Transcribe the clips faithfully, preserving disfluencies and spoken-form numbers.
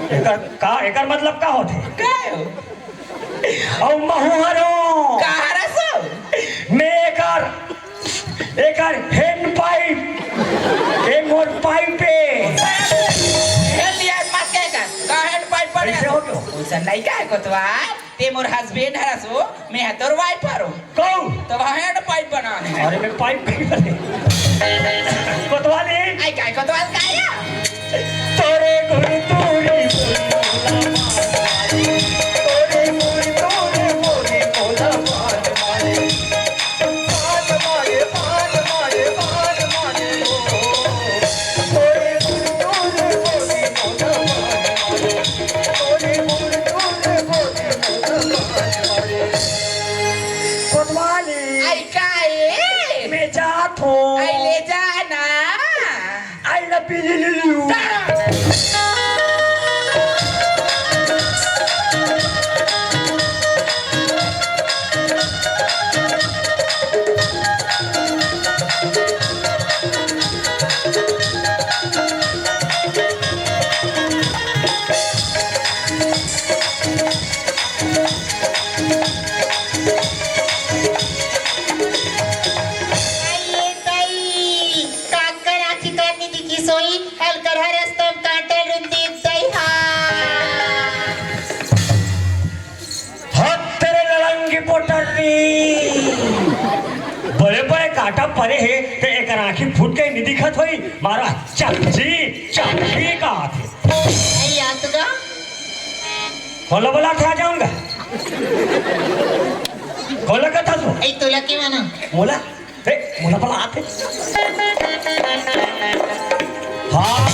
एकर का, एकर मतलब का होथे? का हो? अउ महू हरो। का हरस? मैं एकर, एकर hand pipe, ए मोर pipe ए। Hand pipe मत कहे कर, का hand pipe बने? कैसे हो गयो? वैसा नहीं कहे कोतवाल, ते मोर husband हरस हो, मैं हा तोर wife हरो। कहूँ? तो वहाँ hand pipe बना है। अरे मैं pipe कहीं बने। कोतवाली। आई काय कोतवाल काय या? तोरे गुरु तोरी बोली मोला बात मारे। तोरे गुरु तोरे बोली मोला बात मारे। बात मारे, बात मारे, बात मारे ओ। तोरे गुरु तोरे बोली मोला बात मारे। तोरे गुरु तोरे बोली मोला बात मारे। कोतवाली। आई काय? मैं जात हूँ। आई ले जाना। I love you. आई ए ताई, काकर आँखी कान नी दिखिस होई, अलकर हरस तम कांटे रुंदी दई हा। हत तेरे लड़ंगी पोटर्री। बड़े बड़े कांटा परे हे, ते एकर आँखी फूट के नी दिखत होई, मारा चपची, चपची का आथे। आई आ तो गा। होला बोला था जाऊंगा। होला का था सो? आई तोला के माना? मोला? ए, मोला पला आथे। हाँ,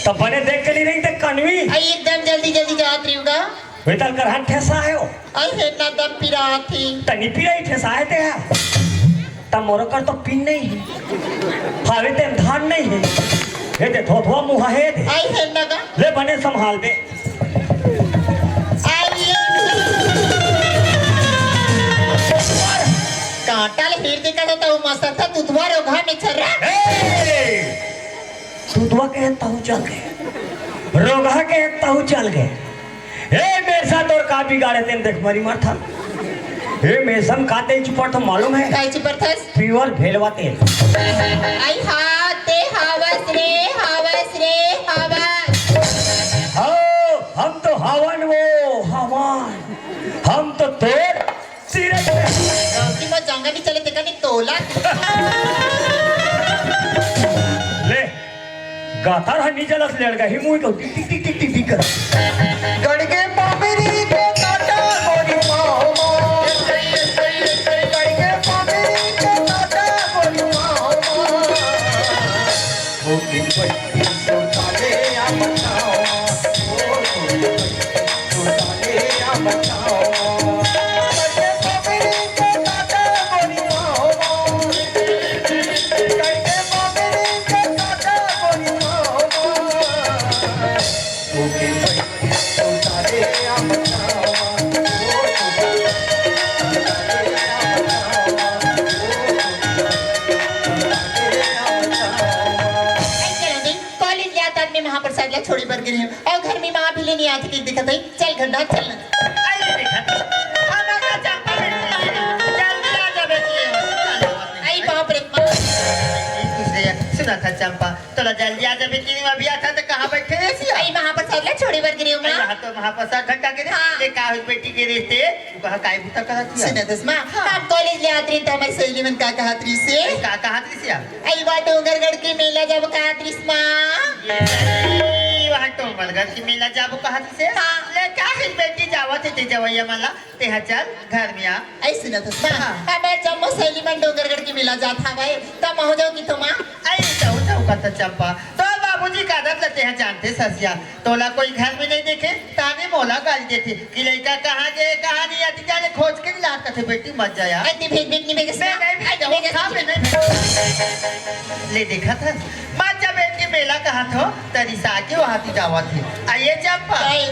त बने देख के नहीं रही ते कनवी। आई एकदम जल्दी जल्दी जात रही हूँ गा। वे तल कर हाथ ठेसा है हो। आई हे ना दम पिरात ही। तनी पिराई ठेसा है ते है। त मोरो कर तो पिन नहीं है। हावे ते धान नहीं है। हे ते धोधवा मुहा है ते। आई हे ना गा। ले बने संभाल दे। आई हे। कांटा ले फिर देखा तो तहु मस्त था, दुधवा रोगहा में छर्रा। ए! दुधवा के तहु चल गए, रोगहा के तहु चल गए। ए, मेरे साथ और का बिगाड़े तेन देख मरी मार था। ए, मेरे सम का तेल चुपड़ था मालूम है? काय चुपड़ था? Pure भेलवा तेल। आई हा, ते हावस रे, हावस रे, हावस। हो, हम तो हवन वो, हवन। हम तो तोर तीरथ में। गाँव की मत जाऊंगा, नहीं चले, देखा नहीं तोला। ले, गातार हा नीचे लस लेड़ गई, मुंह को टिक, टिक, टिक, टिक, टिक, टिक कर। गड़गे पामेरी के काटा गोरी माँ हो माँ। गड़गे पामेरी के काटा गोरी माँ हो माँ। ओ की बच्ची सुताले आ बचाओ माँ। ओ की बच्ची सुताले आ बचाओ माँ। गड़गे पामेरी के काटा गोरी माँ हो माँ। कॉलेज जात आदमी महाप्रसाद ला छोड़ी बर गिरी हूँ और घर में माँ भी लेनी आती दिखत है। चल घर ना चल। अरे देखा, हमारा चंपा बिल्कुल आई ना। जल्दी आ जा बेटी। आई बाप रे माँ। सुना था चंपा, तोला जल्दी आ जाबे कि नहीं, अभी आता तो कहाँ बैठे रहे सिया? आई महाप्रसाद ला छोड़ी बर गिरी हूँ माँ। यहाँ तो महाप्रसाद घंटा के हाँ। ले का हुई बेटी के रिश्ते, तू कहाँ काय बूता करत हिया? सुना दस माँ, हाँ। हम कॉलेज ले आत रही तो हमारी सहेली मन का कहत रही से। का कहत रही सिया? आई बा डोंगरगढ़ के मेला जाबो कहत रही माँ। ये वहाँ डोंगरगढ़ के मेला जाबो कहत रही से? हाँ। ले का है बेटी जावत है ते जवैया मन ला? तेहा चल घर में आ। ऐसे न तो हाँ। हमार जम्मो सहेली मन डोंगरगढ़ के मेला जात हवय, त महू जाओ कि तो माँ? आई जाऊ जाऊ का तो चंपा, तोर बाबूजी का आदत ल तेहा जानते ससिया, तोला कोई घर में नहीं देखे, ताने मोला गाली देथे कि लइका कहाँ गे, कहाँ नहीं आती, जाने खोज के नहीं लात कथे, बेटी मत जाया। आई ते भेज बेटी नहीं भेजस मैं ना? नहीं आई ते भेजूँ, भेजस हाँ, कि मैं नहीं भेजूँ। ले देखा था, मत जा बेटी मेला कहा थो, तरी सा के वहाँ ती जावत है। आ ये चंपा, आई।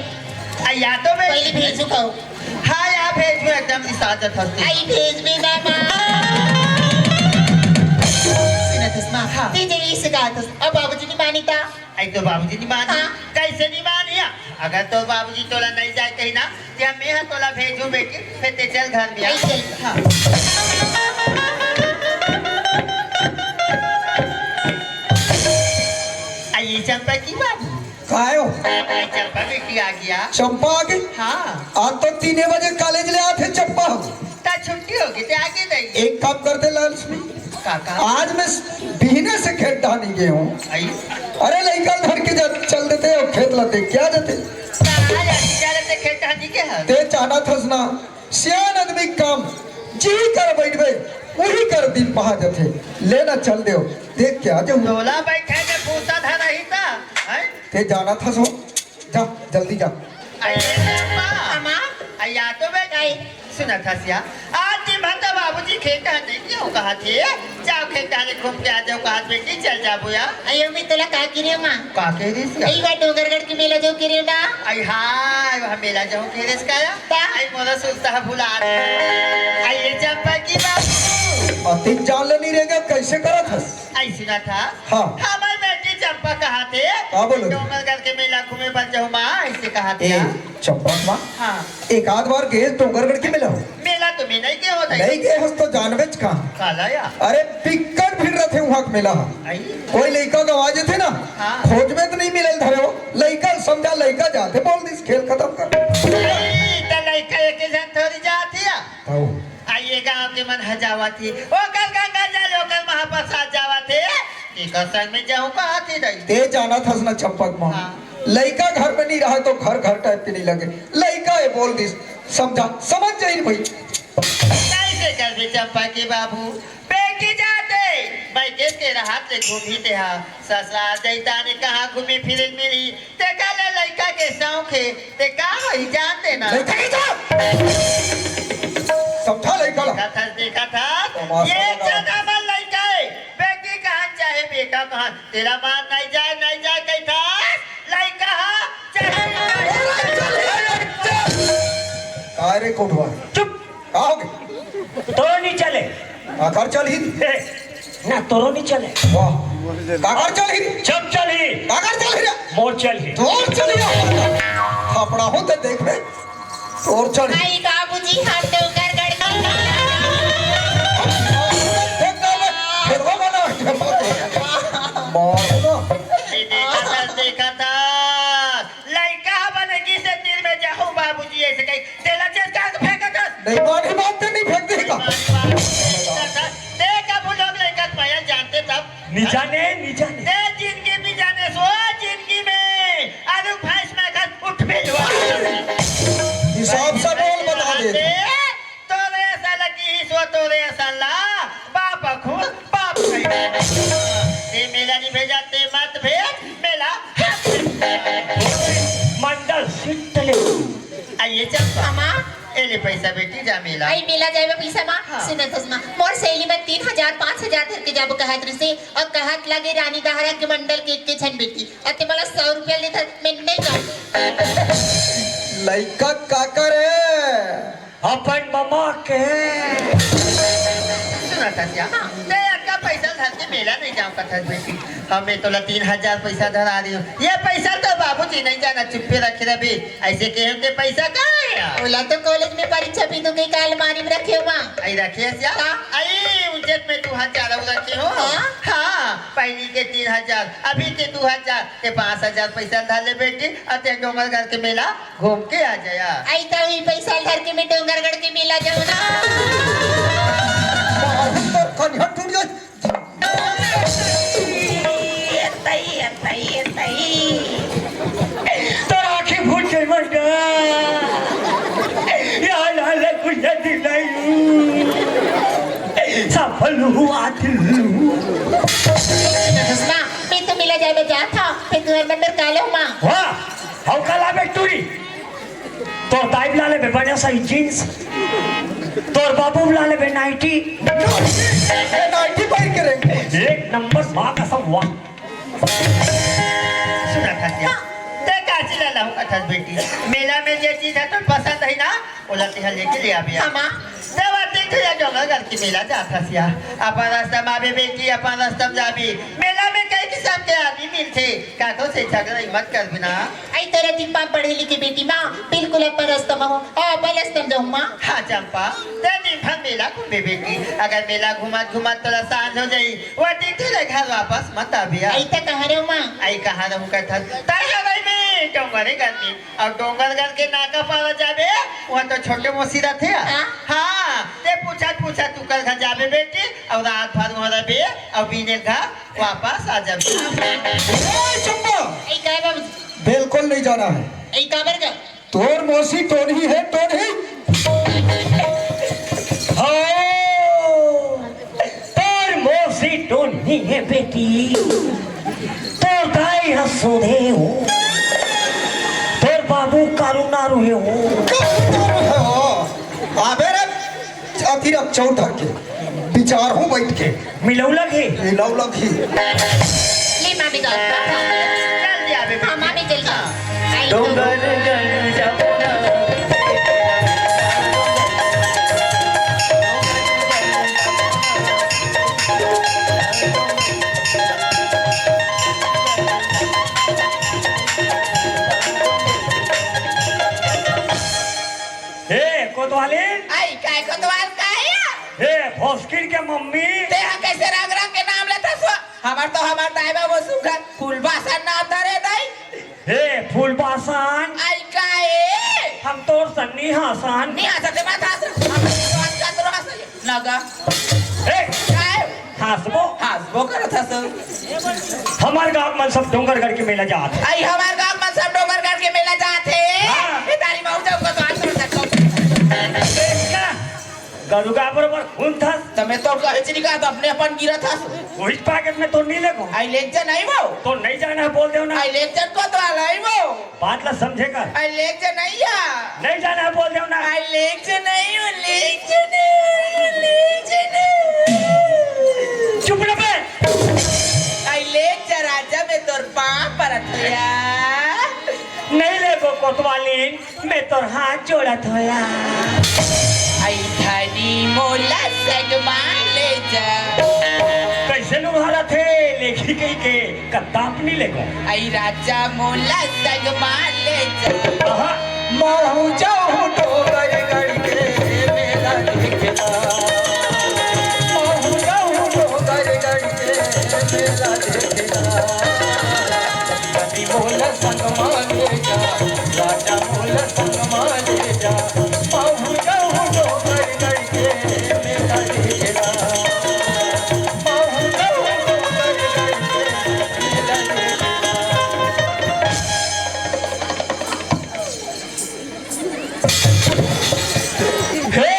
आ या तो मैं पहले भेजू कहूँ। हाँ, यहाँ भेज में एकदम निशाचर फंसते। आई भेज में ना माँ। सुनत हस माँ, हाँ। ये जइसे कहा था, अब बाबूजी नहीं मानी था। आई तो बाबूजी नहीं मानी। हाँ। कैसे नहीं मानी है? अगर तो बाबूजी तोला नहीं जाए कही ना, कि हम यहाँ तोला भेजू बेटी, फिर ते चल घर में आ। आई चल। हाँ। आई ये चंपा की बाबू। काय हो? आई चंपा बेटी आ गया। चंपा आ गई? हाँ। आज तो तीने बजे कॉलेज ले आते चंपा। ता छुट्टी होगी, ते आगे नहीं। एक काम करते लाल लक्ष्मी। काका। आज मैं बिहने से खेत ढानी गए हूँ। आई। अरे लइका धर के जा, चल देते हो खेत ला देख क्या देते। कहाँ जाती जा रहे थे खेत ढानी के हर? ते जाना थस ना, सियान आदमी काम जी कर बैठबे, वही कर दिन पहा जथे। लेना चल देव, देख क्या जो। तोला बैठे में भूसा धर रही था, हैं? ते जाना थस हो, जा, जल्दी जा। अरे बाबा। अम्मा। अया तो बेटा। आई। सुना था सिया, आज दिन भर तो बाबूजी खेत नहीं क्यों कहा थे? जाओ खेत ले घूम के आ जाओ, कहा बेटी चल जाबो या। अयो मैं तोला का गिरे माँ। का कह रही सिया? आई बार डोंगरगढ़ के मेला जो गिरे ना। आई हाय, वह मेला जाऊं कह रही इसका या? का? आई मोला सुनता है भुला। आई ये चंपा की बाबू। अतिक जान ले नहीं रहेगा, कैसे करा था? आई सुना था? हाँ। हमार बेटी चंपा कहा थे? का बोलो? डोंगरगढ़ के मेला घूमे बर जाऊँ माँ, ऐसे कहा थे ए, हाँ? चंपा माँ? हाँ। एक आध बार गए डोंगरगढ़ के मेला हो? मेला तो मैं नहीं गए होता। नहीं गए हस तो जानबेच कहाँ? काला या? अरे पिक्कट भीड़ रहते वहाँ के मेला हा। आई? कोई लइका गवा जेथे ना, हाँ। खोज में तो नहीं मिले धरे हो। लइका समझा लइका जाते बोल दिस खेल खत्म कर। आई, तो लइका एक ही जन थोड़ी जाती है। ताऊ। आ ये गांव के मन ह जावत हे, ओकर गंगा जल, ओकर महाप्रसाद जावत हे, एकर संग में जाहूं कहा थे दई। ते जानत हस ना चंपक माँ, हाँ। लइका घर में नहीं रहे तो घर घर टाइप के नहीं लगे। लइका ये बोल दिस, समझा, समझ जाई भाई। कैसे करबे चंपा के बाबू, बेटी जाते, मैं के के रहत ले घूमी ते हा, ससुराल जइता ने कहाँ घूमे फिरे मिली, तेका ले लइका के शौक हे, ते का होही जानते ना? लइका के शौक? समझा लइका ला। देखा था, देखा था। तमाशा ये लगा। जगह में लइका हे, बेटी कहाँ चाहे बेटा कहाँ, तेरा मान नहीं जाए, नहीं जाए कही था, लइका हा, चाहे का रे कोठवा? चुप। का हो गए? तो नहीं चले। काकर चलही? ए, ना तोरो नहीं चले। वाह। काकर चलही? जब चलही। काकर चलही रे? मोर चलही। तोर चलही रे। थपड़ा हो तो देख बे। तोर चलही। आई बाबूजी, हम डोंगरगढ़ के। देख ना बे, फेरवा बना। मार दो। ये देखा था, देखा था। लइका बने की से तीर में जाहूं बाबूजी, ऐसे कही। तेला चेस का फेंकत हस? नहीं, मारी बात तो नहीं फेंक देगा। मारी बात नहीं फेंकत हस। ते कभू लोग लइका के मया जानते तब? नी जाने, नी जाने। ते जिंदगी भी जाने सो, जिंदगी में आलू भैंस में घर उठ भी हुआ। हिसाब से बोल, बता दे। तोरे असन ला किहिस वो, तोरे असन ला, बाप खुश, बाप कही। ते मेला नहीं भेजा, ते मत भेज, मेला। मंडल सिट्ट ले। आइए चल। मामा। ए ले पैसा बेटी, जा मेला। आई मेला जाए में पैसा माँ, हाँ। सुनत हस माँ, मोर सहेली मन तीन हजार, पाँच हजार धर के जाबो कहत रहिसे, और कहत लगे रानी दहरा के मंडल के एक के झन बेटी, अते मला सौ रुपया ले धर, मैं नहीं जाऊँ। लइका का करे? अपन ममा के। सुना था क्या? हाँ। ते अतका पैसा धर के मेला नहीं जाऊँ कथस बेटी। हमें तोला तीन हजार पैसा धरा रही हूँ। ये पैसा तो बाबूजी नहीं जाना, चुप्पे रखे रहे। ऐसे कहे के पैसा कहाँ है? ओला तो कॉलेज में परीक्षा भी तो कहीं का अलमारी में रखे हो माँ। आई रखे है क्या? हाँ। आई उज्जत में दो हजार और रखे हो। हाँ। हाँ, पहली के तीन हजार, अभी के दो हजार, ते पाँच हजार पैसा धर ले बेटी, और ते डोंगरगढ़ के मेला घूम के आ जाया। आई तो ई पैसा धर के मैं डोंगरगढ़ के मेला जाऊँ ना। बहुत तो कन्हट टूट गई। ए तई, ए तई, ए तई। तोर आँखी फूट गई मर गा। या लाल कुछ दिलाई। सफल हुआ दिल। हंसना, मैं तो मेला जाए में जात हूँ, फिर तुम्हारे मंदिर काले हो माँ। वाह, हम कल आबे टूरी। तोर दाई ला लेबे बढ़िया सही जींस, तोर बाबू ला लेबे नाइटी। ए, नाइटी पहिर के रेंगे। एक नंबर माँ कसम, वाह। सुना था क्या? ते काची ला लाहू कथस बेटी? मेला में जे चीज है तो पसंद है ना, ओला तेहा लेके ले आबे। हाँ, माँ। ते बात देख या डोंगरगढ़ के मेला जात हस या। अपन रास्ता में आबे बेटी, अपन रास्ता में जाबे। मेला मिलथे, काको से झगड़ा ही मत कर बिना। आई तोरा जिम्मा पढ़े लिखे बेटी माँ, बिल्कुल अपर अस्तम हो, अपर अस्तम जाऊँ माँ। हाँ चंपा, ते दिन भर मेला घूमे बेटी, अगर मेला घूमत घूमत तोला सांझ हो जाई, वो दिन तेरे घर वापस मत आबिया। आई त कहाँ रहूँ माँ? आई कहाँ रहूँ कथस? तय है भाई में, डोंगरे गर्मी, अब डोंगरगढ़ के नाका पार जाबे, वहाँ तो छोटे मौसी रहथे। हाँ। हाँ, ते पूछत पूछत तू कर घर जाबे बेटी, और रात भर वहाँ रहबे, और बीने घर वापस आ जाबे। ए, चंपा! ए, का है बाबूजी? बिल्कुल नहीं जाना है। ए, काबर का? तोर मौसी टोनही है, टोनही। हाँ। तोर मौसी टोनही है बेटी, तोर दाई ह सोधे हो, तोर बाबू कारू नारू हे हो। कारू नारू हे हो। आबे रे, अतिरक चौधर के विचार हो बैठ के। मिलऊ लगही। मिलऊ लगही। ले मामी का। चल दिया बेबे। हाँ, मामी चल जा। आई तो। डोंगरगढ़ जाबो ना। हे, कोतवालिन। आई, काय कोतवाल, काय या? हे, भोसकिन के मम्मी। ते हा कैसे रंग रंग के नाम लेथस? हमार तो हमार दाई बाबू सुघर फूलबासन नाम धरे दाई। हे फूलबासन। आई काए? हम तोर सन नी हासन। नी हासते मत हास। हम तो हास का तोर हास लगा। ए, काए? हासबो? हासबो करत हस। हमार गाँव मन सब डोंगरगढ़ के मेला जात हे। आई हमार गाँव मन सब डोंगरगढ़ के मेला जात हे। हाँ। ए तारी मऊ जाऊ का तो हास सकतो। देखा? गरुगा बरोबर घूमथस। त मैं तोर कहे चिनी का त अपने अपन गिरत हस। वही पाकेट में तो नहीं लेगो। आई लेके जा नहीं वो। तो नहीं जाना है बोल देव ना। आई लेके जा कोतवाल आई वो। बात ला समझे कर। आई लेके जा नहीं या। नहीं जाना है बोल देव ना। आई लेके जा नहीं वो, लेके जा नहीं वो, लेके जा नहीं वो। चुप रह बे। आई लेके जा राजा, मैं तोर पाँव परत हया। नहीं लेगो कोतवालिन। मैं तोर हाथ जोड़त हों या। आई धनी मोला संग मा ले जा। कैसे लुभारत हे, लेखी कही के कद्दाप नी लेगो। आई राजा मोला संग मा ले जा। आहा। महू जाहूँ डोंगरगढ़ के मेला देखे ला। महू जाहूँ डोंगरगढ़ के मेला देखे ला। रानी मोला संग मा ले जा, राजा मोला संग मा ले जा, महू जाहूँ डोंगरगढ़ के मेला देखे ला। महू जाहूँ डोंगरगढ़ के मेला देखे ला। हे,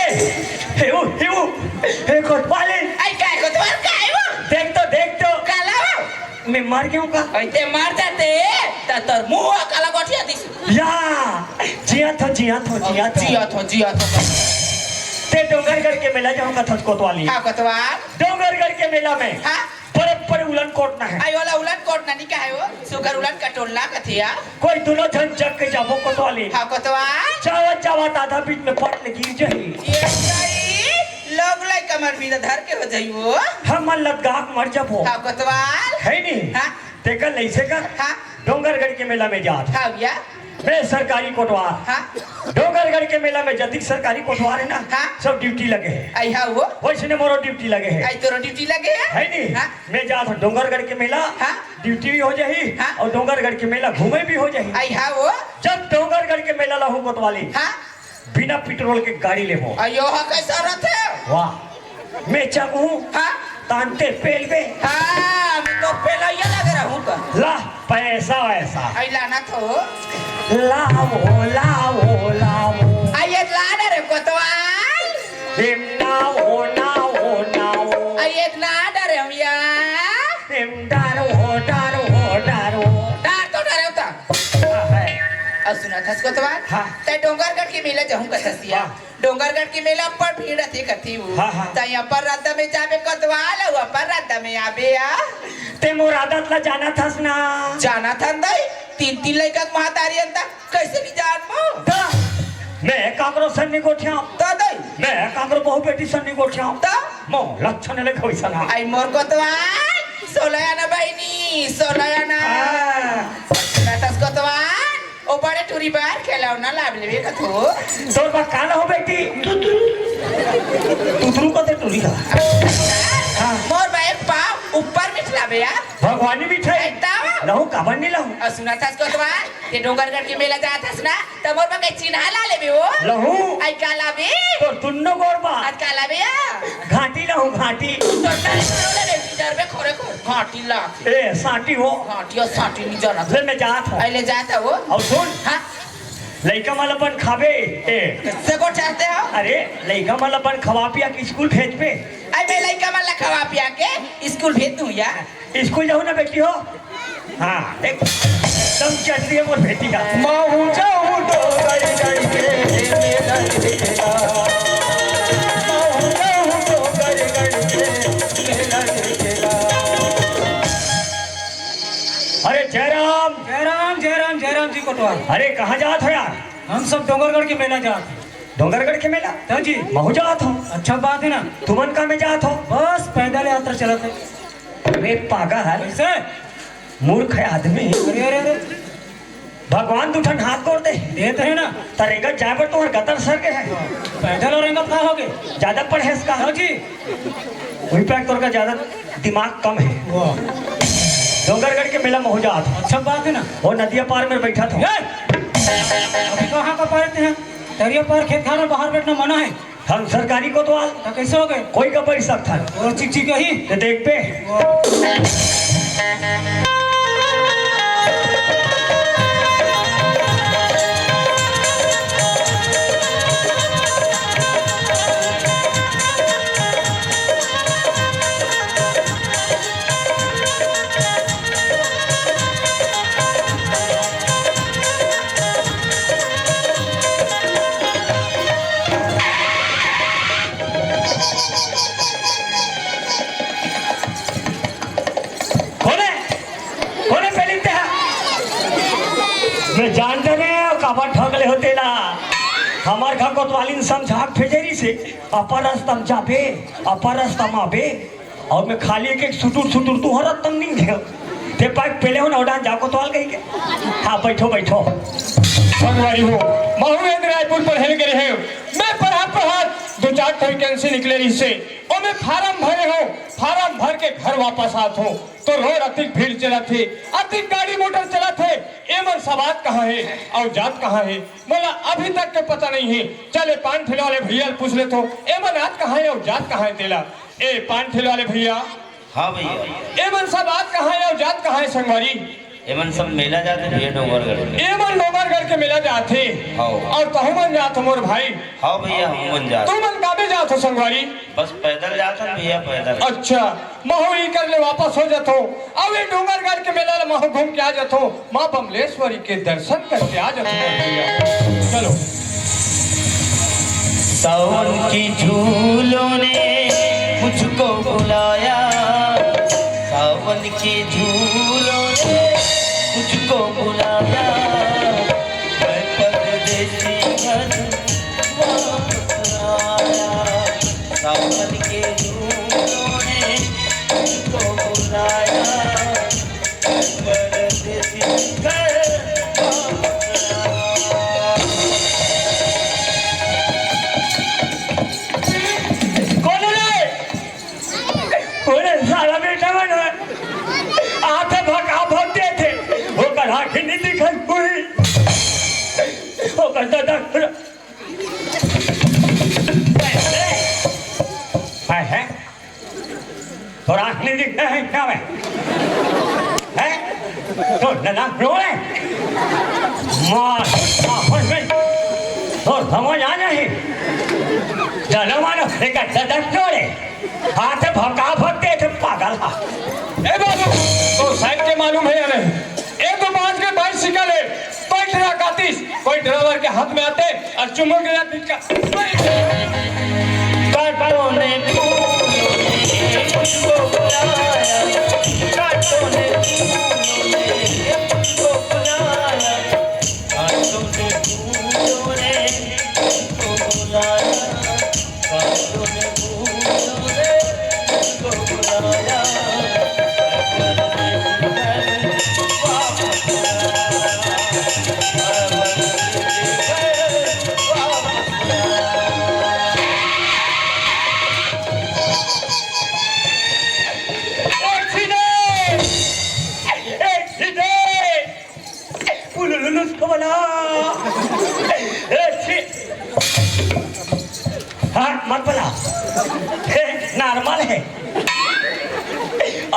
हे वो, हे वो, हे कोतवालिन। आई काय कोतवाल काय वो? देख तो, देख तो। काला वो? मैं मर गया हूँ का? अरे ते मर जाते, त तोर मुंह काला गोठिया दिस। या, जिया थो, जिया थो, जिया थो। जिया थो, जिया थो। ते डोंगरगढ़ के मेला जाहूँ कथस कोतवालिन। हाँ, कोतवाल। डोंगरगढ़ के मेला में। हाँ। बड़े बड़े उलन कोटना है। आई वाला उलन कोटना नहीं का है वो? सुगर उलन कटोलना कथिया। कोई दुनो झन जग के जाबो कोतवालिन। हाँ, कोतवाल। जावत जावत आधा बीच में पट ले गिर जाही। ये सही। लोग लाई कमर बीदा धर के हो जाई वो। हमन लदगा के मर जाबो। हाँ, कोतवाल। है नी? हाँ। तेकर लइसे कर। हाँ। डोंगरगढ़ के मेला में जात। हाँ, भैया। मैं सरकारी कोटवार। हाँ। डोंगरगढ़ के मेला में जतिक सरकारी कोटवार है ना, हाँ। सब ड्यूटी लगे है। आई हाँ वो। वैसने मोरो ड्यूटी लगे है। आई तोरो ड्यूटी लगे है। है नी? हाँ। मैं जात हूँ डोंगरगढ़ के मेला। हाँ। ड्यूटी भी हो जाही। हाँ। और डोंगरगढ़ के मेला घूमे भी हो जाही। आई हाँ वो। जब डोंगरगढ़ के मेला ला हूँ कोतवालिन। हाँ। बिना पेट्रोल के गाड़ी लेबो। अयो, हा कैसा रथे? वाह। मैं चाहूँ हाँ। तानते पेलबे। हाँ, मैं तो पेलैया लगे रहूँ का। ला, पैसा वैसा। आई लाना थो। लाओ, लाओ, लाओ। आई ये ला डरे कोतवाल। हिम नाओ, नाओ, नाओ। आई ये ना डरे हम या। हिम डारो, डारो, डारो। डार तो डरे होता। हाँ, है। अउ सुनत हस कोतवाल? हाँ। तैं डोंगरगढ़ के मेला जाहूँ कथस या। हाँ। डोंगरगढ़ के मेला अब्बड़ भीड़ रथे कथे वो। हाँ, हाँ। तैं अब्बड़ रद्दा में जाबे कोतवाल, अउ अब्बड़ रद्दा में आबे या। तैं मोर आदत ला जानत हस ना। जानत हन दई, तीन-तीन लइका के महतारी अंता, कइसे नी जानबो? त मैं काकरो सन नी गोठियाँव। त दई। मैं काकरो बहू बेटी सन नी गोठियाँव। त? मोर लक्षण ले खोई सना। आई मोर कोतवाल, सोलह आना बहिनी, सोलह आना। बड़े टूरी बर खिलौना लाबे लेबे कथो। तोर बर का लाहूं बेटी? तुतरू। तुतरू कथे टूरी का? हाँ। मोर बर एक पाँव ऊपर मिठ लाबे या। भगवानी मिठाई। एकदम। लाहूं, काबर नहीं लाहूं? अउ सुनत हस कोतवाल, ते डोंगरगढ़ के मेला जात हस ना, त मोर बर कहीं चिन्हा ला लेबे हो। लाहूं। अई का लाबे? तोर दुन्नो गोड़ बर। अउ का लाबे या? घांटी लाहूं, घांटी। तोर डर डर ले रे, डर बे खोरे खोर। घांटी ला। ए, सांटी हो। घांटी अउ सांटी नहीं जानत। ले मैं जात हूं। अई ले जात हो। अउ सुन। हाँ। लइका मन ल अपन खाबे। ए। से को चाहते हो? अरे, लइका मन ल अपन खवा पिया के स्कूल भेजबे। अई मैं लइका मन ल खवा पिया के स्कूल भेज दूं या। स्कूल जाहू ना बेटी हो। हाँ, एकदम चटनी है मोर बेटी का। महू जाहू डोंगरगढ़ के मेला देखे ला। महू जाहू डोंगरगढ़ के मेला देखे ला। अरे जयराम। जयराम, जयराम, जयराम जी कोटवाल। अरे कहाँ जात हो यार? हम सब डोंगरगढ़ के मेला जात हन। डोंगरगढ़ के मेला? हाँ जी। महू जात हंव। अच्छा बात है ना। तुमन का में जात हो? बस पैदल यात्रा चलत हे। अरे पागल। कैसे? मूर्ख है आदमी। अरे, अरे, अरे। भगवान दू ठन हाथ गोड़ दे। देत हे ना। त रेंगत जाए बर तुंहर गतर सर के है। पैदल अउ रेंगत का होगे? ज्यादा पढ़े हस का? हाँ जी। वही पे तोर का ज्यादा दिमाग कम है। वाह। डोंगरगढ़ के मेला महू जात हंव। अच्छा बात है ना। वो नदिया पार में बैठा था। ए! अभी कहाँ का पार ते हैं? तरिया पार खेत खार में बाहर बैठना मना है। हम सरकारी कोतवाल। त कैसे होगे? कोई का बैठ सकता है। वो चिकचिक ही। ते देखबे। कोने? कोने पेलिन ते हा? मैं जानते नहीं हूँ, काबर ठग ले हो तेला। हमार घर कोतवालिन समझा के भेजे रही से, अपर रस्ता म जाबे, अपर रस्ता म आबे। अउ मैं खाली एक एक सुटुर सुटुर तुंहर तंग नहीं देव। ते पाक पेले हो ना उड़ान जा कोतवाल कही के। हाँ, बैठो, बैठो। संगवारी हो, महू रायपुर पढ़े गे रहेंव। मैं पढ़त पढ़त दू चार ठो वैकेंसी निकले रहिसे, ओमे फारम भरे हंव, फारम भर के घर वापस आत हंव, तो रोड अतिक भीड़ चलत हे, अतिक गाड़ी मोटर चलत हे। एमन सब आत कहाँ हे अउ जात कहाँ हे, मोला अभी तक के पता नहीं हे। चल ए पान ठेला वाले भैया ल पूछ लेथंव, एमन आत कहाँ हे अउ जात कहाँ हे तेला। ए पान ठेला वाले भैया। हाँ भैया। एमन सब आत कहाँ हे अउ जात कहाँ हे संगवारी? एमन सब मेला जात हे भैया डोंगरगढ़ के। एमन डोंगरगढ़ के मेला जात हे। हाँ। अउ तहू मन जात हो मोर भाई। हाँ भैया, हम मन जात। तुमन काबे जात हो संगवारी? बस पैदल जात हन भैया, पैदल। अच्छा, महू इही कर ले वापस हो जात हंव। अउ ए डोंगरगढ़ के मेला ल महू घूम के आ जात हंव। माँ बमलेश्वरी के दर्शन करके आ जात हंव भैया। चलो। सावन के झूलों ने मुझको बुलाया, सावन के झूलों ने मुझको बुलाया, मैं परदेसी घर वापस आया। सावन के झूलों ने मुझको बुलाया, मैं परदेसी घर वापस आया। कोन रे? ओरे साला बेटा मन आथे भका भक देथे, ओकर आँखी नहीं दिखत हुई, ओकर दादा। हाय, हाय। तोर आँख नहीं दिखता है क्या बे? हैं? तो नना रो है? मार, मार, मार, तोर समझ आ नहीं। चलो मानो, एक अच्छा दस जोड़े। हाथ से भका भक दे, थे पागल हा। ए बाबू, तोर साइड के मालूम है या नहीं? ए तो बांस के बाइसिकल है, कोई ठेला काटिस, कोई ड्राइवर के हाथ में आते अउ चुम्बक गिरा दिखा। कांटों ने फूलों ने मुझको बुलाया, कांटों ने फूलों ने मुझको बुलाया, कांटों ने फूलों ने मुझको बुलाया।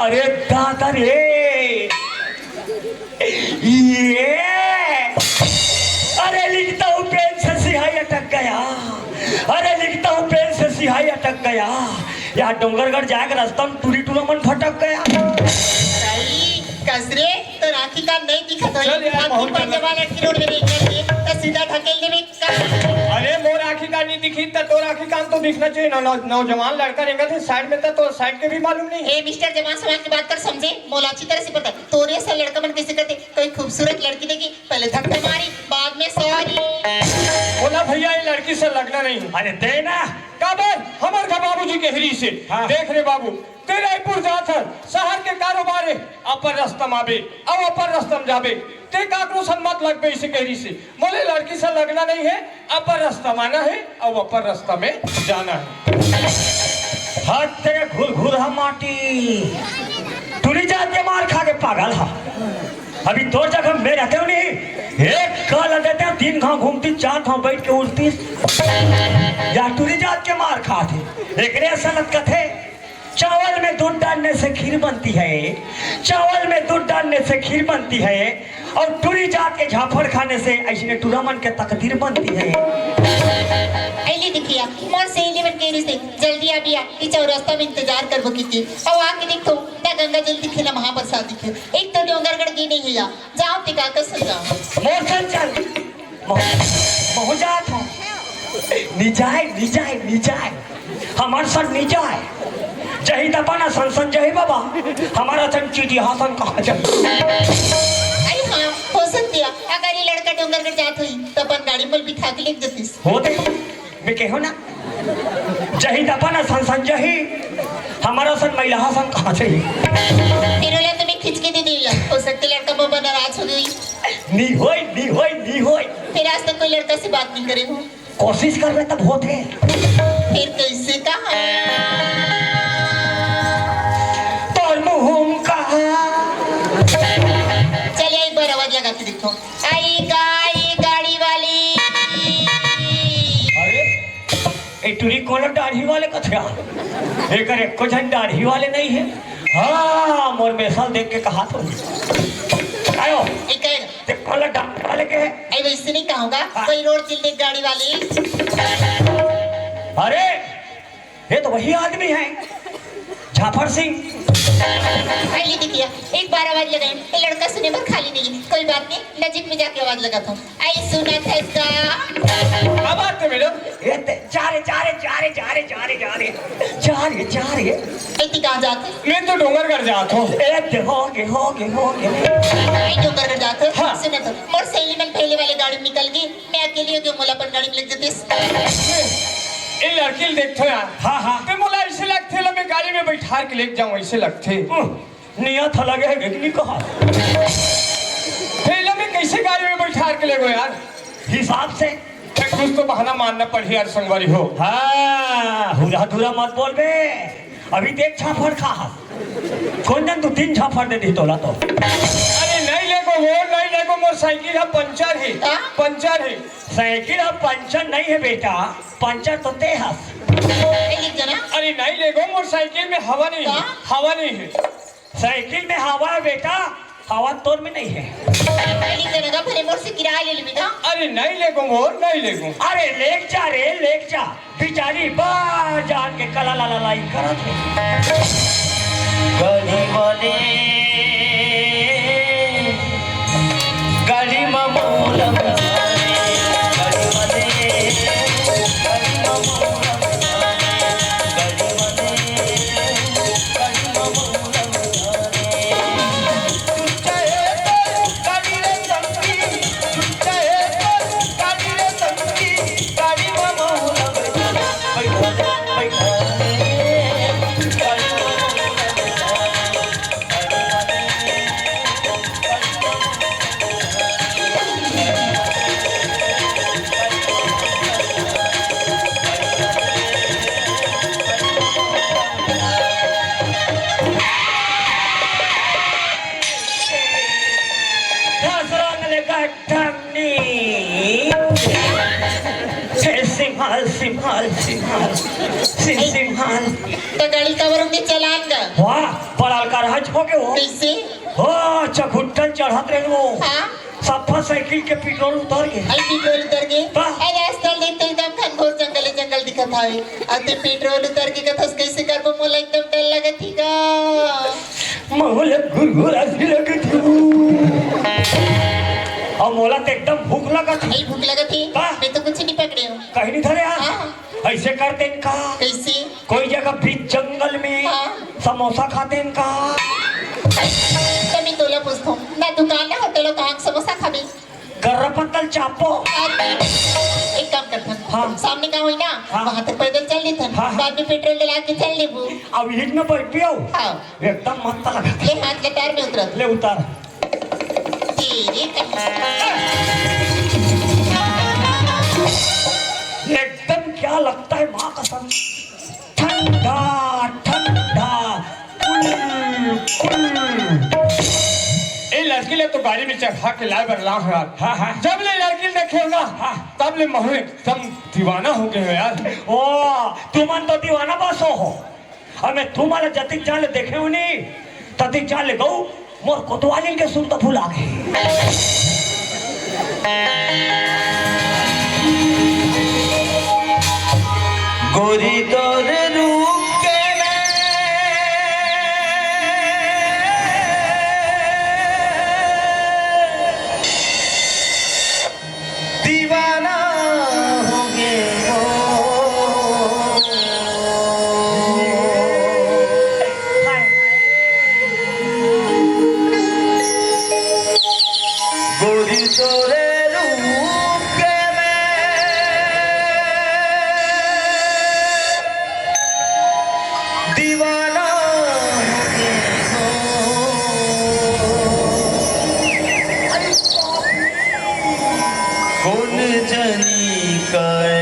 अरे दादा रे, ये, अरे लिखता हूँ पेन से सिहाई अटक गया, अरे लिखता हूँ पेन से सिहाई अटक गया, या डोंगरगढ़ जाए के रास्ता में टूरी टूरा मन भटक गया। कसरे तो राखी का नहीं दिखत होई। चल यार, अब बहुत ऊपर जमाना की रोड में देखने के तो सीधा ढकेल देवे। अरे मोर आँखी का नहीं दिखी त तोर आँखी का तो दिखना चाहिए ना। नौ- नौजवान लड़का रहेगा थे साइड में, तो तोर साइड के भी मालूम नहीं है। ए मिस्टर, जवान समाज की बात कर समझे, मोला अच्छी तरह से पता है। तोरे सा लड़का मन कैसे करते, कोई खूबसूरत लड़की देखी, पहले धक्का मारी, बाद में सॉरी। बोला भैया, ये लड़की से लगना नहीं। अरे देना। काबर? हमर घर बाबूजी के हरी से। हाँ। देख रे बाबू, ते रायपुर जात हर, शहर के कारोबार है, अपन रस्ता में आबे, अब अपन रस्ता में जाबे। ते काकरो सन मत लगबे, इसे कह रही से। मोले लड़की से लगना नहीं है, अपन रस्ता में आना है, अब अपन रस्ता में जाना है। हट तेरे घुरघुरा माटी, टूरी जात के मार खा के पागल हा। अभी तोर जगह में रहते हो नहीं, एक गाल देते हो, तीन घाव घूमती, चार घाव बैठ के उड़ती। या टूरी जात के मार खाथे, एकरे असलत कथे। चावल में दूध डालने से खीर बनती है, चावल में दूध डालने से खीर बनती है, और टूरी जात के झाफड़ खाने से ऐसने टूरा मन के तकदीर बनती है। अइली देखिया, मोर सहेली मन के रिश्ते जल्दी आ बिया, कि चौरस्ता में इंतजार करबो की, की। अब आके देखो, ना गंगा जल दिखे, ना महाप्रसाद दिखे। एक तो डोंगरगढ़ गे नहीं है या, जाओ टिका कर सो जाओ। मोर चल चल। महू जात हो। निजाय, निजाय, निजाय। हमर सन निजाय। जही दपना सन सन जही बाबा। हमारा सन चीटी हासन कहा जाए। अरे हाँ, हो सकती है। अगर ये लड़का डोंगरगढ़ जात हुई, तो अपन गाड़ी में बिठा के ले जतीस। होते। मैं कहो ना। जही दपना सन सन जही। हमारा सन महिला सन कहा जाए। फिर ओला तुम्हें खींच के दे दिया। हो सकती लड़का बाबा नाराज हो गई। नी होय, नी होय, नी होय। फिर आज तक कोई लड़का से बात नहीं करे हो। कोशिश करबे तब होथे। फिर कैसे कहा? तोर मुंह कहा? चलिए एक बार आवाज लगा के देखो। आई गाड़ी, गाड़ी वाली। अरे, ए टूरी कोन दाढ़ी वाले कथे? एकर एको झन दाढ़ी वाले नहीं है। हाँ, मोर मेसल देख के कहा तो। आयो। एक ते काला डांट वाले के है? अरे वैसे नहीं कहूंगा, हाँ। कोई रोड चिल्ले गाड़ी वाली। अरे, ये तो वही आदमी है, झाफर सिंह। पहले देखिए, एक बार आवाज लगाई, ये लड़का सुने पर खाली नहीं है। कोई बात नहीं, नजीक में जाके आवाज लगाता हूँ। आई सुना था इसका। क्या बात है मैडम? ये ते, जा रे, जा रे, जा रे, जा रे, जा रे, जा रे। जा रे, जा रे। इतनी कहाँ जाते? मैं तो डोंगरगढ़ जात हूँ। ए, दे, हो गे, हो गे, हो गे। आई डोंगरगढ़ जाते? हाँ। सुना था। मोर सहेली मन पहले वाले गाड़ी में निकल गई, मैं अकेली हो गई, मोला अपन गाड़ी में ले जाते। ए लड़की ल देखथो यार। हाँ, हाँ। ते मोला ऐसे लगथे ला मैं गाड़ी में बैठार के लेके जाऊं, ऐसे लगथे। हम्म, नियत ह लगे है कि नहीं कहा? ते ला मैं कैसे गाड़ी में बैठार के ले गो यार? हिसाब से। ते कुछ तो बहाना मारना पड़ही यार संगवारी हो। हाँ, हुरा धुरा मत बोल बे। अभी देख झाफड़ खा हस। कोन जन दू तीन झाफड़ दे दी तोला तो। अरे नहीं लेगो वो, नहीं लेगो, मोर साइकिल ह पंचर हे, हाँ? पंचर हे। साइकिल ह पंचर नहीं है बेटा, पंचर तो ते हस। ए, लिख देना। अरे नहीं लेगो, मोर साइकिल में हवा नहीं है, हाँ? हवा नहीं है। साइकिल में हवा है बेटा, हवा तोर में नहीं है। ए, लिख देना का, भले मोर से किराया ले लेबे का? अरे नहीं लेगो मोर, नहीं लेगो। अरे लेके जा रे, लेके जा। बिचारी बार जान के कला ला ला लाई करत हे। गाड़ी वाले, गाड़ी म मोला बता दे। गाड़ी वाले, गाड़ी म मोला बता दे। गाड़ी वाले, गाड़ी म मोला बता दे। सिम्हाल, सिम्हाल, सिम-, सिम्हाल। त गाड़ी काबर रुके चलान गा? वाह, बड़ा अलकार हज हो गे हो। कइसे? हो, चघुट्टल चढ़त रहे हो। हाँ। सफा साइकिल के पेट्रोल उतर गे। अरे पेट्रोल उतर गे? वाह। अरे रास्ता ले तो एकदम घनघोर जंगल ही जंगल दिखत हावे। अते पेट्रोल उतर गे कथस कइसे करबो, मोला एकदम डर लगत ही गा। मोला गुरगुरा सी लगत हूँ। अउ मोला तो एकदम भूख लगत हे। अरे भूख लगत हे? वाह। मैं तो कुछ नहीं पकड़े हूँ। कहीं नहीं धरे यार। हाँ। अइसे करतेन का? कइसे? कोई जगह बीच जंगल में हाँ। समोसा खातेन का? त मैं तोला पूछथों, ना दुकान ना होटल हो, कहाँ समोसा खाबे? गर्रा पत्तल चापो। अरे, एक काम करथन, हाँ। सामने गाँव हे ना, हाँ। वहाँ तक पैदल चल लेथन, हाँ, हाँ। बाद में पेट्रोल डला के चल लेबो। अब इही में बैठ पियो? हाँ। एकदम मस्त लगत हे। ले हाथ ले पैर में उतरत। ले उतार। तेरे कहीं। एकदम क्या लगता है माँ कसम, ठंडा ठंडा, कुल कुल। ए लड़की ले तो गाड़ी में चढ़ा के लाए बर लाख यार। हाँ, हाँ। जब ले लड़की देखे हो ना, हाँ। तब ले महू एकदम दीवाना हो गए हो यार। ओ, तुमन तो दीवाना बस हो। अउ मैं तुमन ला जतिक जान ले देखे हो नहीं, ततिक जान ले गऊ मोर कोतवालिन के सुर तो भुला गे। गोरी तोर रूप के मैं दीवाना हो गे हो। गोरी तोरे रूप के मैं दीवाना हो गे हो। कोन जनी काय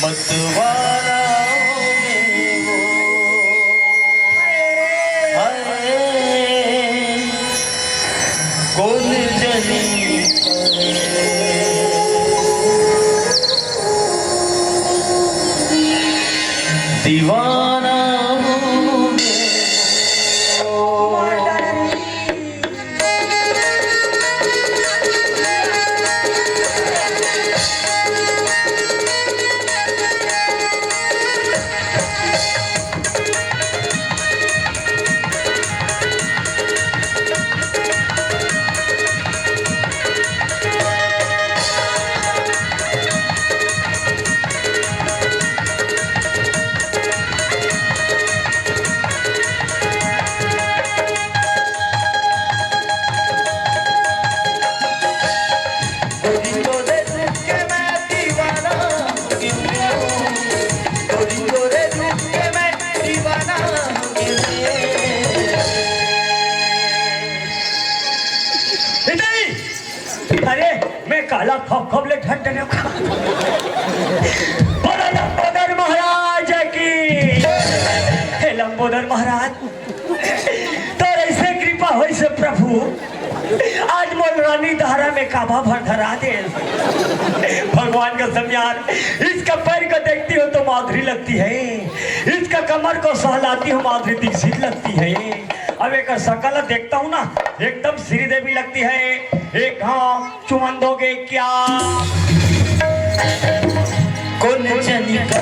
मतवाला हो गे वो। हाय, कोन जनी दीवाना हो गे वो। इधर ही। अरे, मैं काला खप खप ले घंटे ने बोलो लंबोदर महाराज की। हे लंबोदर महाराज, तोर ऐसे कृपा होइसे प्रभु, आज मोर रानी धारा में काबा भर धरा दे। भगवान कसम यार, इसका पैर को देखती हूँ तो माधुरी लगती है, इसका कमर को सहलाती हूँ माधुरी दीक्षित लगती है। अब एक शकल देखता हूँ ना, एकदम श्रीदेवी लगती है। एक हाँ चुमन दोगे क्या? कोन जनी का,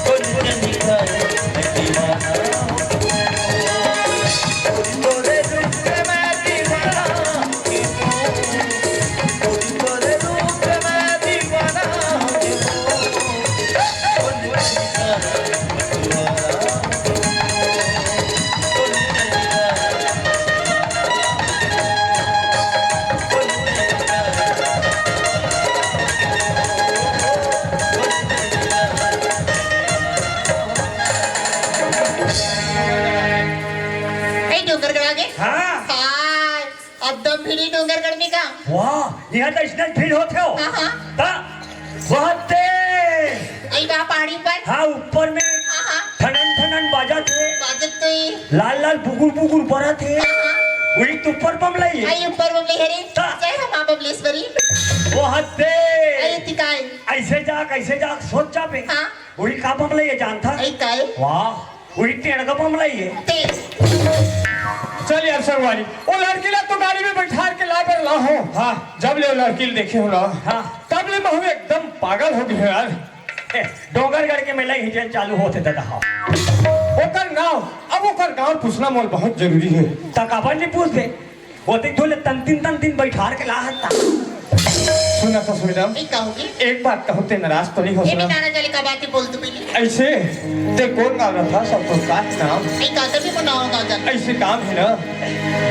कोन जनी का दीवाना। तोरे रूप के मैं दीवाना। ए, डोंगरगढ़ आ गे? हाँ। हाय, अब दम भिड़ी डोंगरगढ़ में का? वाह, यहाँ तो इसने भीड़ होते हो। हाँ, हाँ। ता, वहाँ ते। आई बा पहाड़ी पर? हाँ, ऊपर में। हाँ, हाँ। ठनन ठनन बाजत हे। बाजत तो ही। लाल लाल बुगुर बुगुर बरत हे। हाँ, हाँ। वही तो ऊपर बमलई हे। आई ऊपर बमलई हे रे। ता। जय हो माँ बमलेश्वरी। वो हद दे। आई तिकाई। ऐसे जा, कैसे जा, सोच जा बे। हाँ। वही का बमलई हे जानता? आई काय? वाह, वही टेढ़ का बमलई हे। ते। चल यार संगवारी, वो लड़की ला तो गाड़ी में बैठार के ला बर ला हो। हाँ। जब ले वो लड़की ला देखे हो ना, हाँ। तब ले महू एकदम पागल हो गए यार। ए, डोंगरगढ़ के मेला ही जेल चालू होते दादा, हाँ। ओकर नाम, अब ओकर गांव पूछना मोल बहुत जरूरी है। त काबर नहीं पूछ दे? वो तो धुले तन दिन, तन दिन बैठार के ला हत्ता। सुना ससुर राम, ये का होगी? एक बात कहूँ ते नाराज तो नहीं हो ये भी सुना? नाराज वाली का बात ही बोल तू पहले। ऐसे ते कौन गाँव रहा था सब तो का नाम? ये का तभी को नाम गाँव जाता। ऐसे काम है ना।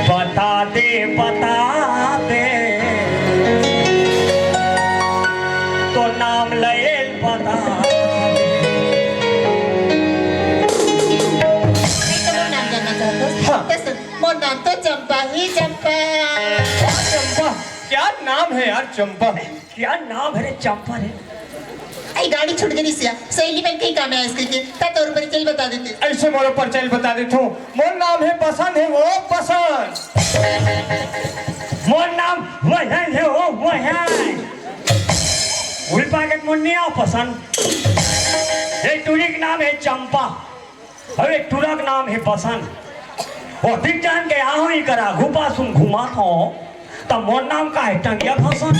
बता दे, बता दे, तो नाम लयल बता दे। नहीं तो वो नाम जानना चाहते हो? हाँ। तो सुन, मोर नाम तो चंपा ही चंपा। चंपा? क्या नाम है यार चंपा? क्या नाम है रे चंपा रे? आई गाड़ी छूट गई सिया, सहेली बन के ही काम है इसके के, ता तोर परिचय बता देते। ऐसे मोरो परिचय बता देते हूँ। मोर नाम है बसंत है वो बसंत। मोर नाम वहन है वो वहन। उल पाकेट मोर नहीं आओ पसंद। ये टूरी के नाम है चंपा। अरे टूरा के नाम है बसंत। वो दिख जान के आहू ही करा घुपा सुन घुमा था। त मोर नाम का है टंगिया फसन।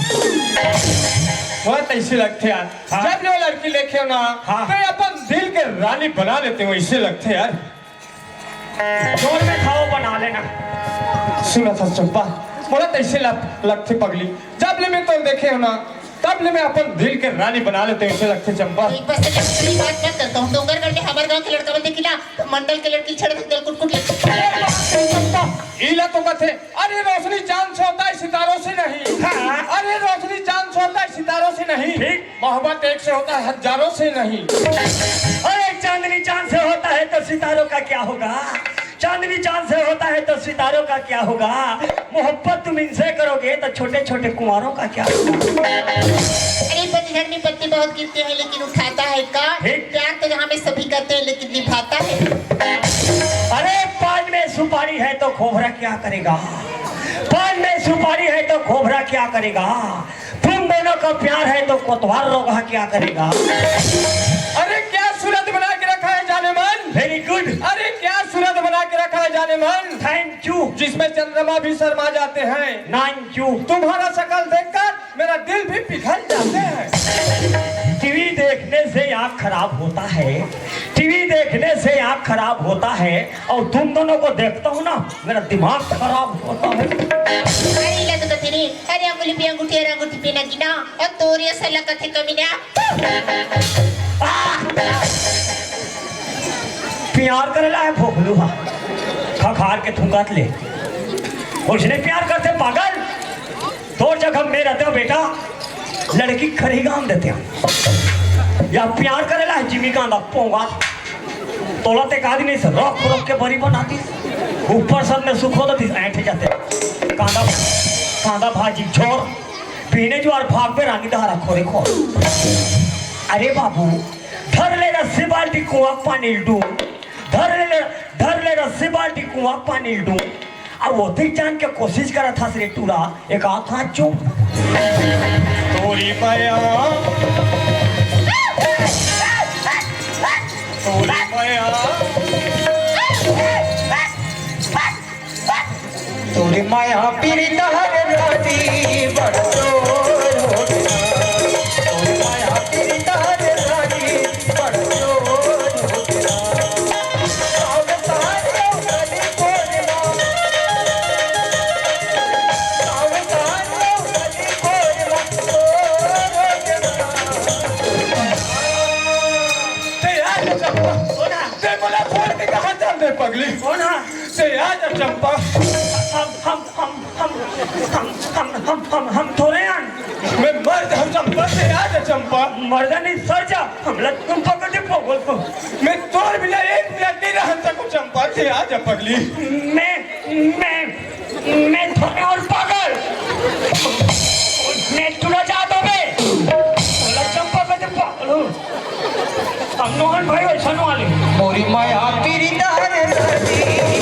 वो तैसे लगते यार। हाँ। जब ले वो लड़की लेके हो ना, हाँ। तो अपन दिल के रानी बना लेते हो, ऐसे लगते यार। जोर में खाओ बना लेना। सुना था चंपा, मोला तैसे लग-, लगते पगली। जब ले मैं तो देखे हो ना, तब ले मैं अपन दिल के रानी बना लेते हो, ऐसे लगते चंपा। एक बार से दूसरी बात मत करता हूँ। डोंगरगढ़ में हमारे गांव के लड़का बन देखी ना, तो मंडल के लड़की छेड़ देख दिल कुट कुट लगती। चंपा, इला तो कथे, अरे रोशनी चांद से होता है सितारों से नहीं। हाँ। अरे रोशनी चांद से होता है सितारों से नहीं। ठीक। मोहब्बत एक से होता है हजारों से नहीं। अरे चांदनी चांद से होता है तो सितारों का क्या होगा? चांदनी चांद से होता है तो सितारों का क्या होगा? मोहब्बत तुम इनसे करोगे तो छोटे छोटे कुंवारों का क्या होगा? अरे पतझड़ में पत्ते बहुत गिरते हैं लेकिन उठाता है कौन? ठीक। प्यार तो जहाँ में सभी करते हैं लेकिन निभाता है। अरे पान में सुपारी है तो खोबरा क्या करेगा? पान में सुपारी है तो खोबरा क्या करेगा? तुम दोनों का प्यार है तो कोतवाल रोगहा क्या करेगा? अरे क्या सूरत बना के रखा है जाने मन। Very good। अरे क्या सूरत बना के रखा है जाने मन। Thank you। जिसमें चंद्रमा भी शर्मा जाते हैं। Thank you। तुम्हारा शक्ल देखकर मेरा दिल भी पिघल जाते हैं। टीवी देखने से आँख खराब होता है, टीवी देखने से आँख खराब होता है, और तुम दोनों को देखता हूँ ना, मेरा दिमाग खराब होता है। अरे, इला तो कथे रे, अरे, अंगुली पे अंगूठी, अरे, अंगूठी पे नगीना, और तोरे असला कथे कमीना। प्यार करेला है भोगलू हा, खखार के थूंगत ले। उसने प्यार करते पागल। तोर जगह में रहते हो बेटा, लड़की खरी गाम देते हो। या प्यार करेला है जिमी कांदा पोंगा। तोला ते का दिन से रोक रोक के बरी बनाती। ऊपर सब में सुख होता थी, ऐंठे जाते। कांदा, कांदा भाजी झोर, पीने जो और भाग पे रानी दहारा खोरे खो। अरे बाबू, धर ले रस्सी बाल्टी कुआं पानी डूब। धर ले, धर ले रस्सी बाल्टी कुआं पानी डूब। अब वो ठीक जान के कोशिश करत हस रे टूरा, एक आंख हाथ चुप। तोरी मया, तोरी मया, तोरी मया पीरी तहर रानी बड़ जोर हो गया। तोरी मया पीरी तहर रानी बड़ जोर हो गया। ते यार, चंपा, कौन है? ते मोला छोड़ के कहाँ चल दे, पगली? कौन है? ते यार, चंपा। हम, हम, हम, हम, हम, हम, हम, हम, हम थोड़े हैं। मैं मर जाऊँ, चंपा, ते यार, चंपा। मर जा नहीं, सर जा। हम लोग तुम पकड़ के पकड़ को। मैं तोर बिना एक मिनट नहीं रह सकूँ, चंपा, ते आ जा, पगली। मैं, मैं मैं थोड़े और पागल। मैं तुला जात होबे। बोला चंपा, मैं तो पागल हूँ। हम नोहन भाई वैसा नो आले। मोरी माया तेरी दार दादी।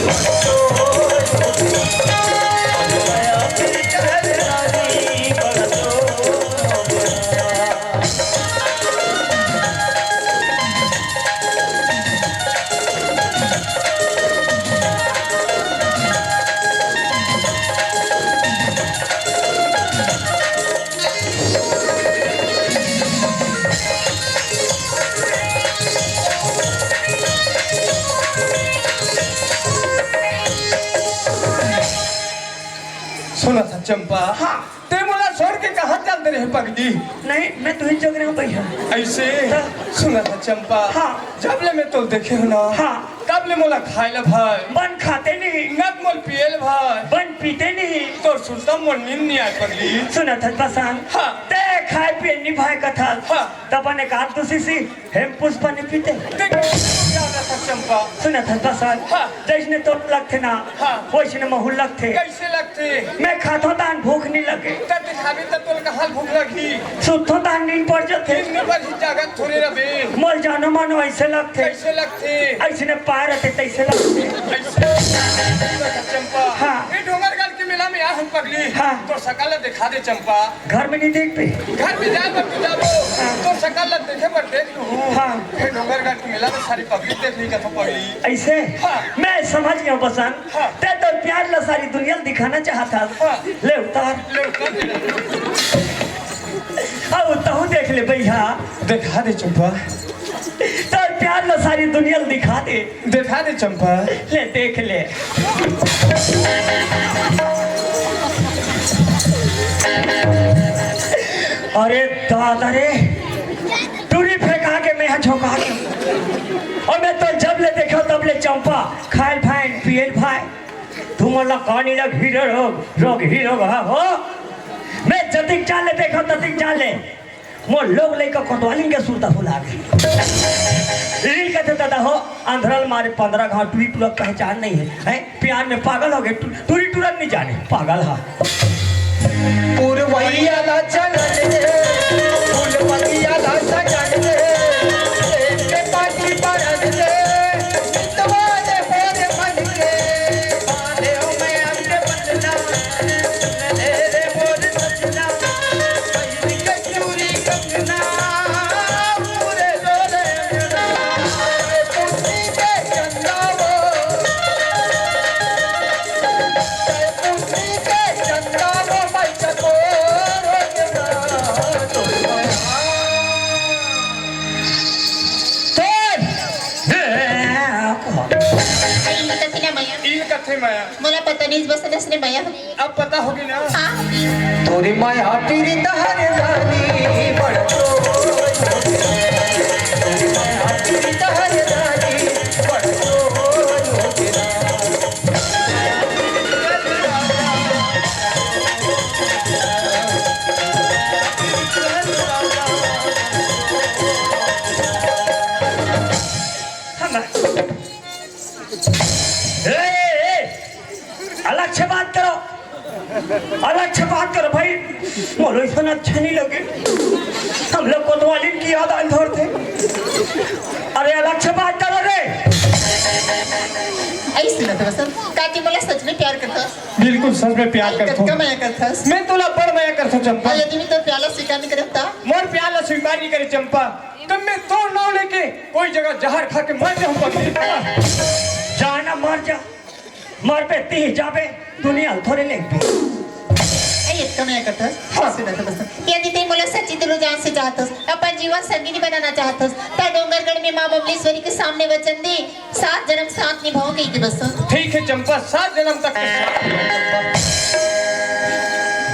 पगली। नहीं, मैं तुही जोग रहा हूँ भैया। ऐसे? हाँ। सुना था चंपा। हाँ। जब ले मैं तोला देखे हँव ना, हाँ। तब ले मोला खाए ला भाई। बन खाते नहीं। नत मोला पिए ला भाई। बन पीते नहीं। तोर सुरता मोला नींद नहीं आए पगली। सुना था पसंद। हाँ। ते खाए पिए नहीं भाई कथा। हाँ। तब बने का तुसी सी। हेम पुष्पा नहीं पीते। देख, क्या था चंपा? सुना था पसंद। हाँ। जैसने तोर लगथे ना, हाँ। वैसने महू लगथे। कैसे लगथे? मैं खाथों तहान भूख नहीं लगे। त दिखाबे त तोला कहाँ भूख लगही? सुतथों तहान नींद पड़ जाथे। नींद में बड़ी जागत थोड़े रहे। मोर जानो मानो ऐसे लगथे। कैसे लगथे? ऐसने पाए रहते तैसे लगथे। ऐसे लगथे चंपा। हाँ। ये डोंगरगढ़ के मेला में आ हम पगली। हाँ। तोर सकल ला दिखा दे चंपा। घर में नहीं देख पे। घर में जाए बर तो जाबो। हाँ। तोर सकल ला देखे बर देख लूँ। हाँ। ये डोंगरगढ़ के मेला में सारी पगली देख ली कथा पगली। ऐसे? हाँ। मैं समझ गया हूँ बसंत। हाँ। ते तोर प्यार ला सारी दुनिया ला दिखाना चाहत हस। हाँ। ले उतार। ले उतार दे। अब तहूँ देख ले भैया। दिखा दे चंपा। तोर प्यार ला सारी दुनिया ला दिखा दे। दिखा दे चंपा। ले देख ले। अरे दादा रे, टूरी फेंका के मैं झोंका के, और मैं तो जब ले देखा तब ले चंपा, खायल भाई, पियल भाई। तुमन ला कानी ला घिरे रोग, रोग ही रोग हा हो। मैं जतिक चाल ले देखा ततिक चाल ले, मोर लोग लइका कोतवालिन के सुरता भुला गे। इही कथे दादा हो, अंधरल मारे पंद्रह घाव टूरी टूरा पहचान नहीं है, हैं? प्यार में पागल हो गए, टू-, टूरी टूरा नहीं जाने, पागल हा। पुरवैया ला चलन दे, फुलवैया ला सजन दे, एक पानी परन दे, मितवा दे मोर मन के, बाले में अंग बदना, सुन ले रे मोर सजना, पहिर के चूरी कंगना, पूरे डोले अंगना, ए पुन्नी के चंदा वो। इल कथे मया। इल कथे मया। मोला पता नहीं, बस नस ने मया। अब पता होगी ना। हाँ। तोरे माया पीरित हर जानी बड़ तो। तोरे माया पीरित हर जानी बड़ तो। ए, ए, ए, अलग से बात करो, अलग से बात करो भाई, मोला ऐसा अच्छा नहीं लगे। हम लोग कोतवालिन की याद आन धरथे। अरे अलग से बात करो रे। ऐसे ना तो बसंत, का तुम मोला सच में प्यार करथस? बिल्कुल सच में प्यार करथों। कतका मया करथस? मैं तोला बड़ मया करथों चंपा। और यदि मैं तोर प्यार ला स्वीकार नहीं करत ता? मोर प्यार ला स्वीकार नहीं करे चंपा, तो मैं तोर नाव लेके कोई जगह जहर खा के मर जाऊं पगली। जा ना मर जा, मर पे ती जाबे, दुनिया थोड़े लेबे। ए, ये कम है कथा। हाँ। सुना तो बस। यदि ते मोला सच्ची दिलो जान से चाहतस, अपन जीवन संगिनी बनाना चाहतस, त डोंगरगढ़ में माँ बमलेश्वरी के सामने वचन दे, सात जन्म साथ निभाऊंगी के बस। ठीक है चंपा, सात जन्म तक के साथ निभाऊंगा।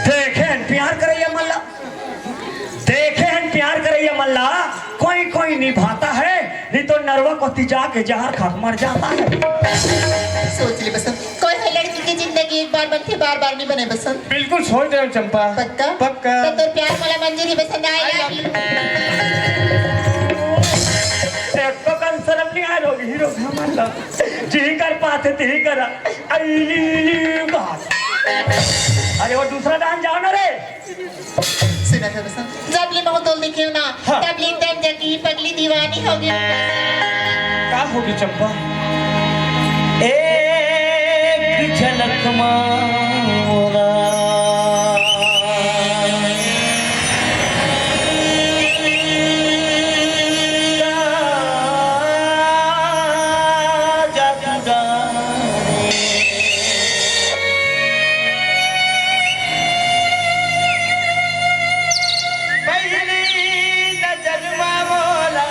देखे हन प्यार करैया मन ला, देखे हन प्यार करैया मन ला, कोई कोई निभाता है, नहीं तो नरवा कोती जाके जहर खा के मर जाता है। सोच ले बसंत, कोई है लड़की की जिंदगी एक बार बनती, बार बार नहीं बने बसंत। बिल्कुल सोच रहे हो चंपा। पक्का? पक्का। तो तोर प्यार मोला मंजूरी बसंत, I love you। एक तो कन शर्म नहीं आ रही, हीरो हमारा जी कर पाते, ती कर। अली, अली, बात। अरे वो दूसरा दान जाओ ना रे। सुना था बसंत, जब ले महू तोला देखे हूँ ना, हाँ। तब ले एकदम जगी पगली दीवानी हो गई। का होगी चंपा? एक झलक मा मोला जादू डाले। पहली नजर मा मोला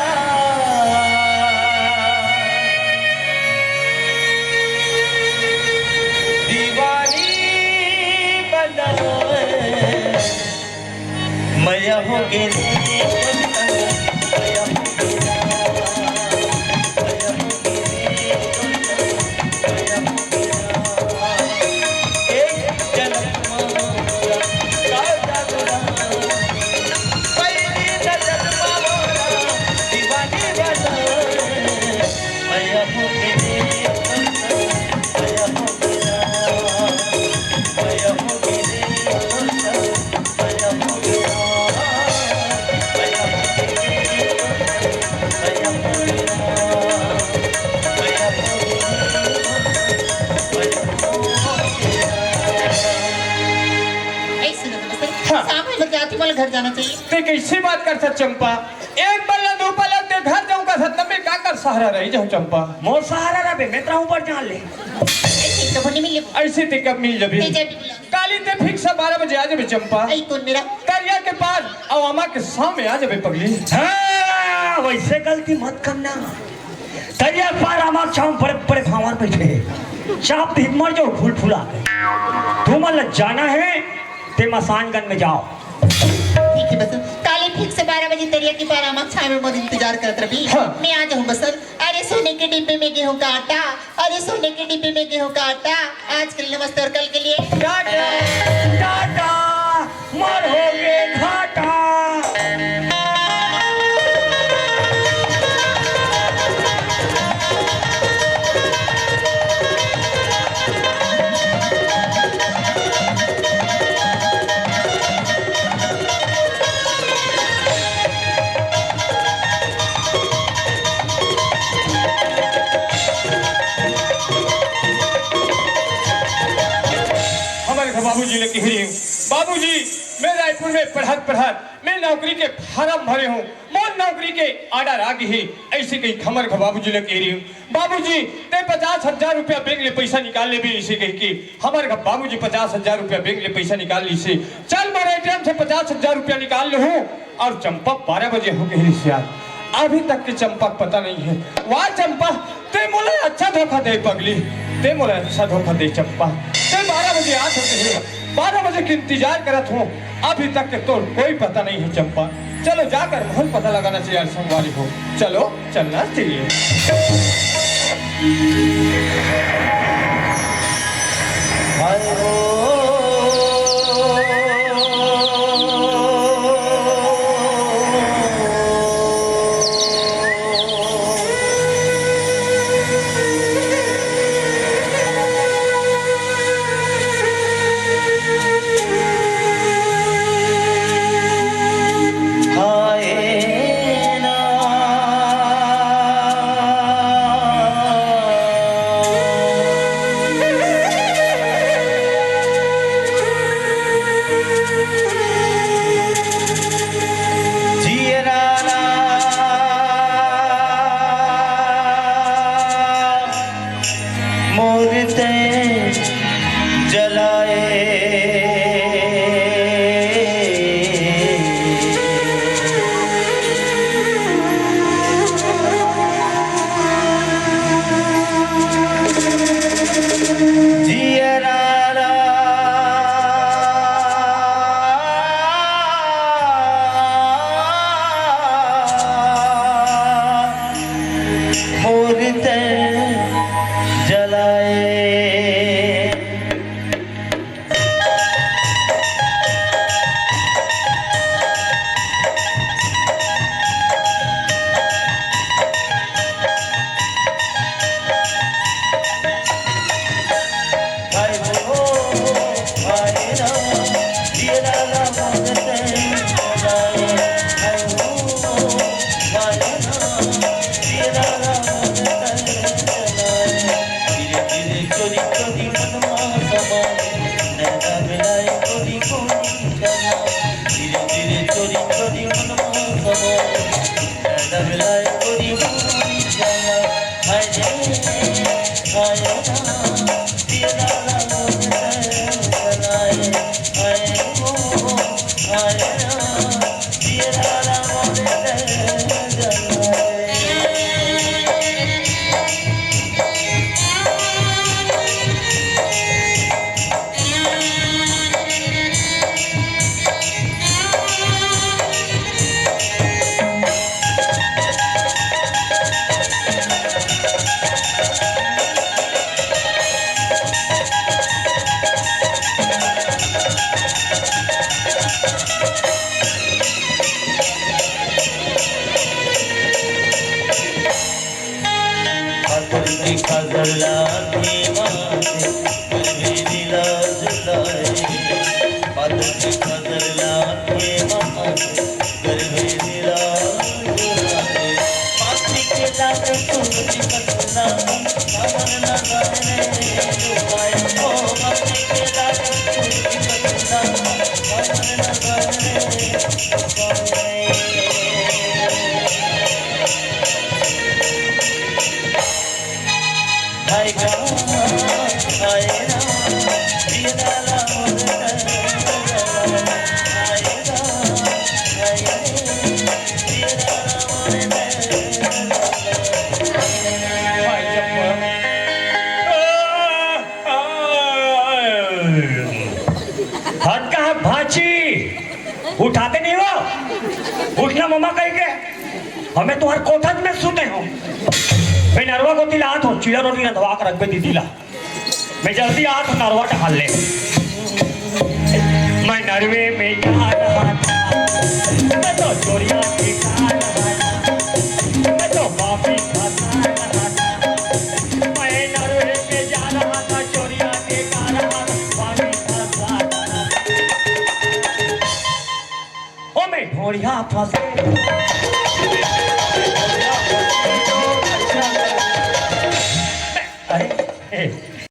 दीवानी घर जाना चाहिए। ते कइसे बात करथस चंपा? एक पल्ला, दू पल्ला ते घर जाहूं का सत्ता में का कर सहारा रही जाहूं चंपा? मोर सहारा रहिबे, मैं तेला ऊपर जान ले। ऐसे कभू नहीं मिले। ऐसे ते कब मिल जबे? ते जब भी बुला। काली ते fix बारह बजे आ जबे चंपा। आई कौन मेरा? तरिया के पार अउ आमा के छांव में आ जबे पगली। हाँ, वइसे गलती मत करना। तरिया के पार आमा के छांव में बड़े-बड़े भांवर बइठे हे। चाप दिही त मर जाहू फूल फुला के। तुमन ला जाना हे, ते मसानगंज में जाव। ठीक हे बसंत, काली fix बारह बजे तरिया के पार आमा के छांव में मोर इंतजार करत रहिबे। हाँ। मैं आ जाहूं बसंत। अरे सोने के डिब्बे में गेहूं का आटा, अरे सोने के डिब्बे में गेहूं का आटा, आज के लिए नमस्ते और कल के लिए टाटा, टाटा, मोर होगे घाटा। हमर घर बाबूजी ले कहे रहे हूँ, "बाबूजी, मैं रायपुर में पढ़त पढ़त मैं नौकरी के फारम भरे हूँ, मोर नौकरी के order आ गे हे।" ऐसे कहिके हमर घर बाबूजी ले कहे रहे हूँ, "बाबूजी, ते पचास हजार रुपया बैंक ले पैसा निकाल लेबे," ऐसे कहिके हमर घर बाबूजी पचास हजार रुपया बैंक ले पैसा निकाल लिस हे। चल, मोर ATM से पचास हजार रुपया निकाल लूँ। अउ चंपा बारह बजे हो गे रिहिस यार, अभी तक के चंपा के पता नहीं हे। वाह चंपा, ते मोला अच्छा धोखा दे पगली, ते मोला अच्छा धोखा दे चंपा। ते बारह बजे आत होते हे, बारह बजे के इंतजार करत हूँ, अभी तक के तोर कोई पता नहीं हे चंपा। चलो जाकर महल पता लगाना चाहिए यार संगवारी हो, चलो चलना चाहिए। हद का है भांची, उठाते नहीं हो, उठना ममा कह के। हमें तुम्हार कोठत में सुते हो। मैं नरवा को तिलात हो, चिड़ा रोटी रंधवा के रखबे दीदी ला। मैं जल्दी आत हूँ, नरवा टहल ले। मैं नरवे में जा रहा था, मैं तो चोरिया के जा रहा था, मैं तो पापी फंसा रहा था। मैं नरवे में जा रहा था, चोरिया के जा रहा था, पानी फंसा रहा था। ओ मैं ढोड़िया फंसे